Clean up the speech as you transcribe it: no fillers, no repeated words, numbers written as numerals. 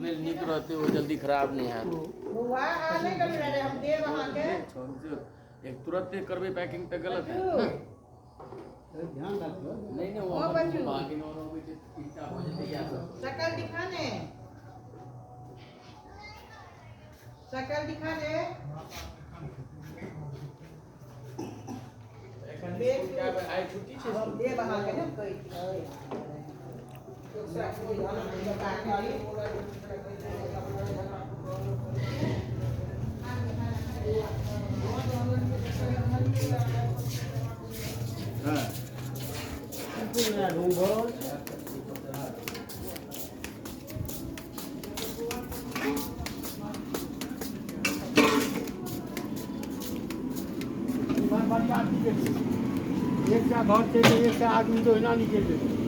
लेल नीक रहतै, ओ जल्दी खराब नहि हैत। बौआ, अहाँ नहि करबै रे, हम देब अहाँके। एक तुरन्ते करबै पैकिंग तऽ गलत हैत ने। ध्यान राखियौ। नहि नहि, ओ ओ बच्चू। भागिन और अबै छै, तीनटा हो जेतै इएह सब। शकल दिखा ने, शकल दिखा दे। एखन स्कूल कए बजे? आइ छुट्टी छै हम स्कूल? देब अहाँके ने, कहै छी। हँ। रूम भऽ रहल छै। इम्हर बच्चा की जेतै? एकटा घर छै तऽ 100 आदमी तऽ ओहिना निकलि जेतै।